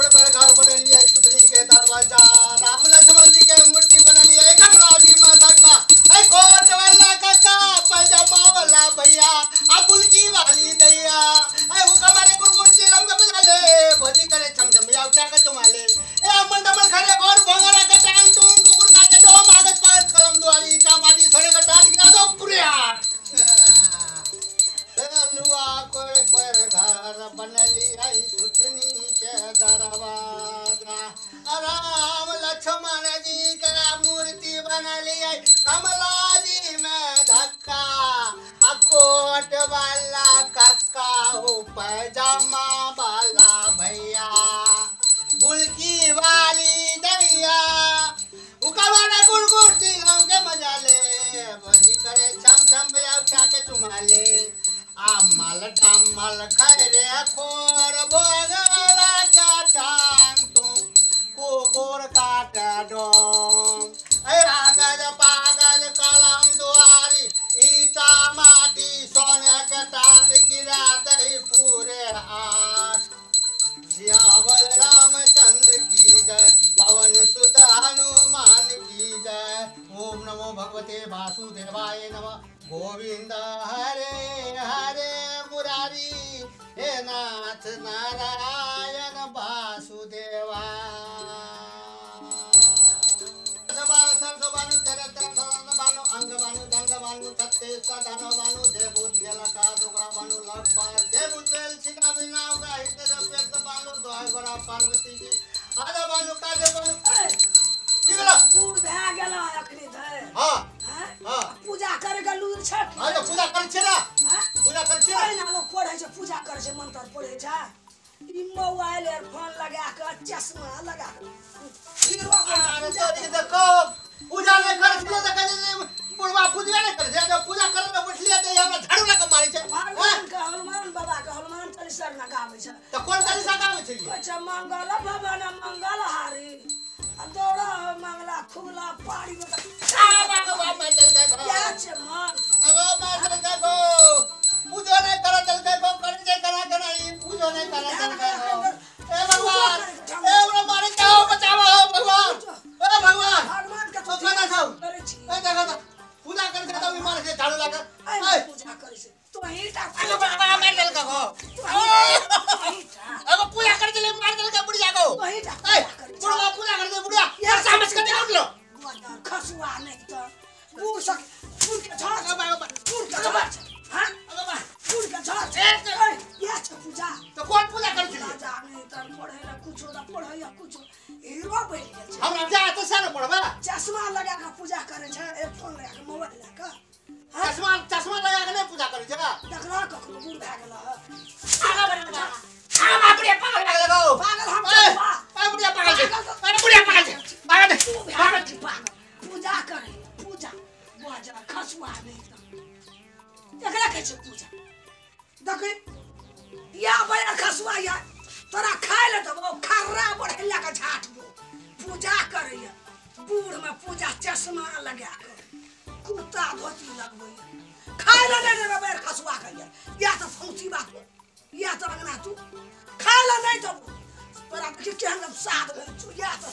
कोड़ पर घर बनलिए सुथनी के दरवाजा राम लक्ष्मण जी के मूर्ति बनलिए कमला जी में धक्का ऐ कोट वाला काका पैजामा वाला भैया आ बुलकी वाली दैया ऐ हुकम रे गुरगुर चिलम के बजा ले भोजी करे छम छम या उठा के चुमा ले ए अमन डमल खड़े और भंगरा के टांग टूंग कुकुर काटे डोम आगज पागज कलम दुआरी ईटा माटी सोने का टाट गिरा दो पूरे आठ लुआ कोर कोर घर बनली आई सुथनी के दरवाजा राम लक्ष्मण जी के मूर्ति बनली आई कमला जी में धक्का आ कोट वाला कक्का हो पैजामा वाला भैया बुलकी वाली दैया उकवाना गुड़गुड़ चिलम के मजा ले भजी करे छम छम भैया उठा के चुमा ले अमल डमल खैरे खोर भोगला का टांग तुम कुकुर काटा डोम ऐ आगज पागज कलम दुआरी ईटा माटी सोने के टाट गिरा दही पूरे आठ। सियावर रामचंद्र की जय पवन सुत हनुमान की जय। ओम नमो भगवते वासुदेवाय नमः। गोविंद हरे हरे मुरारी हे नाथ नारायण वासुदेवा। अंग बानु दंग बानु छत्तीस धनो बानु देवभूत गेलका दुगरा बानु लव पार देवभूत बेल छिका बिना उगा हिते पेट बानु दोय गोरा पार्वती जी आधा बानु काजे बानु की गेला बूढ़ भए गेल अखनी धरि। हां हां पूजा करे के लूर छै। हां त पूजा करै छै ना पूजा करै छै ना लोग पढ़ै छै पूजा करै छै मंत्र पढ़ै छै। ई मोबाइल एयरफोन लगा के चश्मा लगा के हीरो अरे तोरी देखो पूजा नहीं करै छै त कहै छै बुढ़वा पूजबे नहीं करै छै। जब पूजा करे ल बैठलियै त हमरा झाड़ू लगा मारै छै। भगवान के हनुमान बाबा के हनुमान चालीसा ना गाबै छै त कोन चालीसा गाबै छै? कहै छै मंगल भवन मंगल हारी आ दौड़ा मंगला खुगला पारी में आ बाबा मार देलकै गो। या छै मन अगो मार देलकै गो। पूजो नहीं करे देलकै गो करै छै करा करा ई पूजो नहीं करे देलकै गो। ए भगवान ए हमरा मारे जाओ बचाओ भगवान ए भगवान भगवान के तो खाना खाओ करै छी ए देखो त पूजा करै छै त ई मारे छै झाड़ू लगा ए पूजा करै छै तो ही टा अगो बाबा मार देलकै गो। अगो पूजा करै छलै मार देलकै बुढ़िया गो। तो ही टा ए बुढ़वा पूजा करै छै बुढ़िया यार सामस के उठलो खसुआ नहीं त बूढ़ सक बूढ़ के झाड़ बूढ़ के झाड़ हां अगो बा बूढ़ के झाड़ ए या छै पूजा त कोन पूजा करै छलै? पूजा नहीं त पढ़ै ल कुछो त पढ़ै या कुछो हीरो बनि गेल छै। हमरा जा त से न पढ़बा चश्मा लगा के पूजा करै छै एयरफोन लगा के मोबाइल लगा के चश्मा चश्मा लगा के नहीं पूजा करै छै। देखला कखनो बूढ़ भए गेल आगा बढ़ आ बाप रे पागल भए गेल गो। पागल हम ए बुढ़िया पागल छै अरे बुढ़िया पागल छै पागल पागल छै पागल पूजा करै पूजा बाजा खसुआ नहीं त एकरा कहै छै पूजा। देखै या बया खसुआ या तोरा खाय ले देबो खर्रा बढ़ैला के झाटबो पूजा करैया बूढ़ में पूजा चश्मा लगा के कुर्ता धोती लगबैया खाय ले नहीं देबो बेर खसुआ के या त फौसी बात या त अंगना तू खाय ले नहीं देबो तोरा देखी केहन साध भेल छौ या त